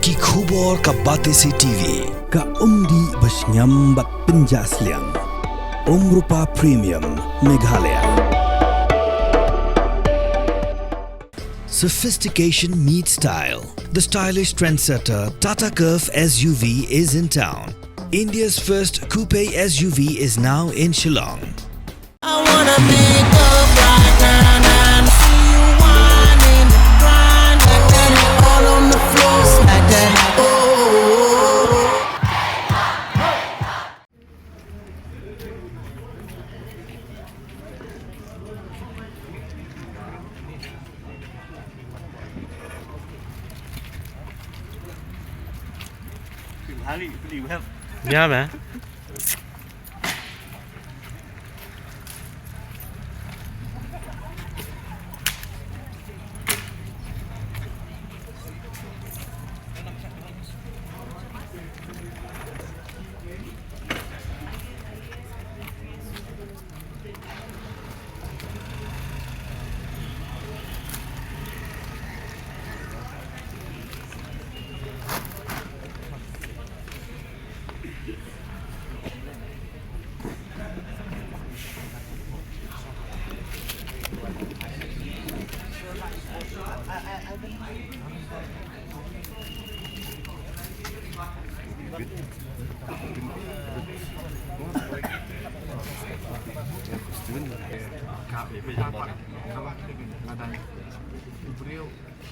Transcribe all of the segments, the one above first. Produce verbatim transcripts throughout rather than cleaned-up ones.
Ki khubor ka Batesi T V. Ka umdih ba shngiam bad pynjah sliang. Umrupa Premium Meghalaya. Sophistication meets style. The stylish trendsetter Tata Curvv S U V is in town. India's first coupe S U V is now in Shillong. I wanna pick up right now, now, see you whining, grinding, all on the floor, smack that. Oh, oh, oh, oh. Yeah, man.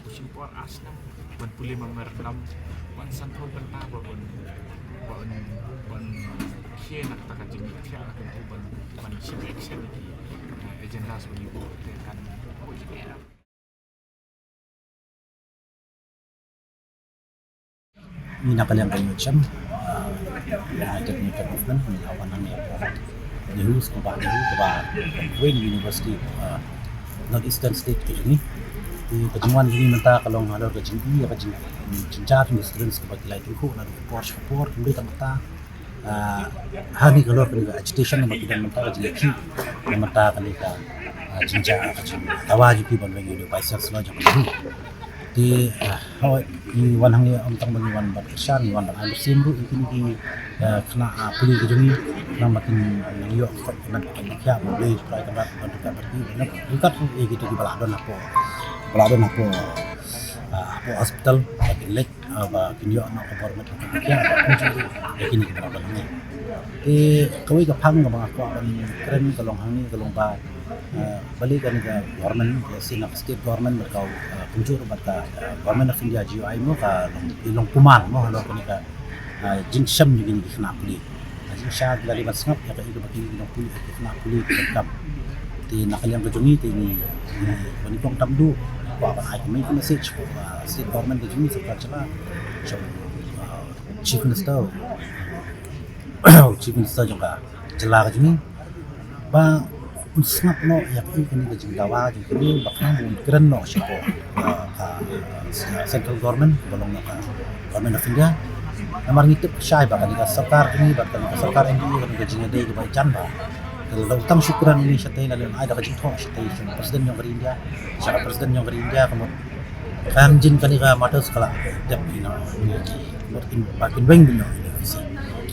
U shim por ar snem ban pule ma Myrnam, ban san phew bynta, ba un, ba un, ba un khie na kata ka jingïathiah, la kyntu ban, ban shim action ki, eh, agendas ba ngi buh te kan buh jingeh. Ngi na ka liang ka Youth Shem, ah, United Native Movement, ngi la wan hangne hapoh NEHU, sha kaba NEHU, kaba Queen University, ah, North Eastern State ka jong ngi. Te ka jingwan jong ngi mynta ka long halor ka jing, ïa ka jing, jingjia jong ki students kaba ki la ïatyngkhuh naduh ka por sha ka por, hynrei tang mynta, ah, ha kane ka lor kane ka agitation namar ki don mynta ka jingïakhih, namar mynta kane ka, ah, jingjia, ka jingdawa jong ki ban weng ïa u Vice Chancellor jong ka NEHU. Te, ah, hooid, ngi wan hangne ym tang ba ngi wan ban kyrshan, ngi wan ban ai mynsiem ruh ïa kine ki, eh, khynnah, ah, pule ki jong ngi, namar ba kin nang ïoh ka met ka khia, ba U Blei u trai kynrad ban ryngkat bad ki, ban ryngkat ruh ïa kito kiba la don hapoh, ba la don hapoh, ah, hapoh hospital, ba kin leit, ah, ba kin ïoh noh ka bor met ka khia, ba kumjuh ruh ïa kine kiba la don hangne. Te kawei ka phang kaba nga kwah ban kren ka long hangne ka long ba, eh, balei kane ka government, lehse na ka state government bad ka, eh, kumjuh ruh bad ka, eh, Government of India G O I mo ka long, i long kuman mo halor kane ka, eh, jingshem jong kine ki khynnah pule. Ka jingshisha ki la dei ban sngap ïa kaei kaba kine ki nongpule, ki khynnah pule ki donkam. Te na ka liang ka jong ngi te ngi, ngi, ba nyngkong tam duh, kwah ban ai ka message sha, eh, state government ka jong ngi, sorkar jylla, sha, eh, Chief Minister, Chief Minister jong ka jylla ka jong ngi, ba un sngap noh ïa kaei kane ka jingdawa jong kine, ba khnang ba un kren noh sha ka, ka, ka central government, ba long noh ka Government of India. Namar ngi tip shai ba kane ka sorkar ka jong ngi, ba kane ka sorkar M D A, kane ka jingïadei kaba jan ba. Te lada u tang shu kren ïa ine shatei, lada un ai da ka jingthoh shatei sha u President jong ka ri India, sha ka President jong ka ri India, ka mut kan jin kane ka matters ka la dep ïa u, ka mut kin, ba kin weng beit noh ïa u V C.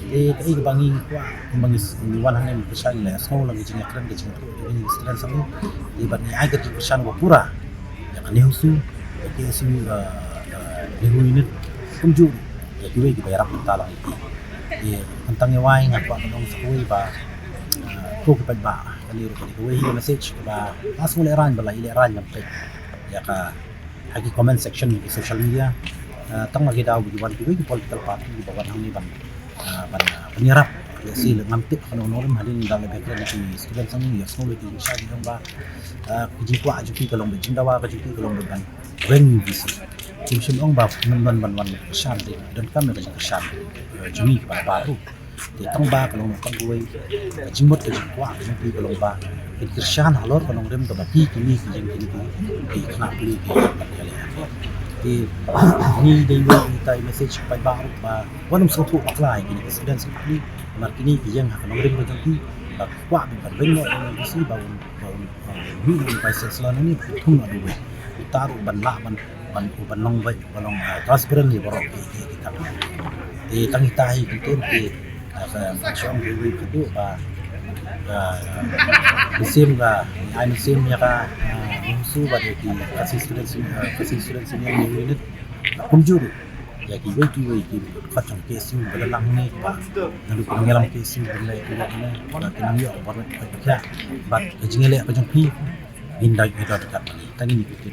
Te kaei kaba ngi kwah, kumba ngi, ngi wan hangne, ngi kyrshan, ngi la ïasngew la ka jingïakren, ka jingïathuh jong ngi, ngi students hangne. Te bad ngi ai ka jingkyrshan kaba pura ïa ka NEHUSU, ïa ka K S U, ïa ka, ïa ka NEHU unit, kumjuh ïa kiwei kiba ïarap bynta lang ïa ki. Te hangta ngi wai, nga kwah ban ong sa kawei ba, eh, ko ki paidbah, kane ruh ka dei kawei ka message kaba la sngewlehrain ba la ïalehrain ban peit ïa ka ha ki comment section ki social media. Ah, tang la ki daw ba ki wan kiwei ki political party kiba wan hangne ban, ah, ban, ah, ban ïarap. Lehse ngam tip kano kano ruh, hadien ba la beh kren ki students hangne, ïa sngewbha ki sha ki ong ba, ah, ka jingkwah jong ki ka long ba, jingdawa ka jong ki ka long ba ban weng U V C. Kim shym ong ba ym don ban wan kyrshan, te donkam ïa ka jingkyrshan, eh, jong ngi kiba baroh. Te tang ba ka long tang kawei ka jingmut ka jingkwah ka jong ki ka long ba kin kyrshan halor ka nongrim kaba ki kine ki ïeng kine ki, ki khynnah pule ki ïeng bad ka leh. Te ngi dei wei ita i message paidbah ruh ba wat nym sngewthuh bakla ïa kine ki students ki pule, namar kine ki ïeng ha ka nongrim ka jong ki, ba kwah ban weng noh ïa u V C, ba un, ba un, ba un mih noh u Vice Chancellor nangne, ba kin thung noh da uwei. Uta ruh ban lah ban ban, ban long, ban, ban long, ah, transparent ïa baroh ki, ki, ki kam. Te tang ita hi ki ktien ki, ah, ka, ka shong ki wi ka tu ba, ah, mynsiem ka, ai mynsiem ïa ka, ah, Mynsiem bad ïa ki Khasi Student Sen-, ah, Khasi Student Senior Unit. Kumjuh ruh ïa kiwei kiwei ki khot jong K S U ba la lang ne ba naduh ki nongïalam K S U ba la ïa ki, ba ki nongïalam ba la ïa ki, ba ka jingïaleh ka jong phi. Ngin da, ngin da dekat lagi. Tang ngin ïa ki.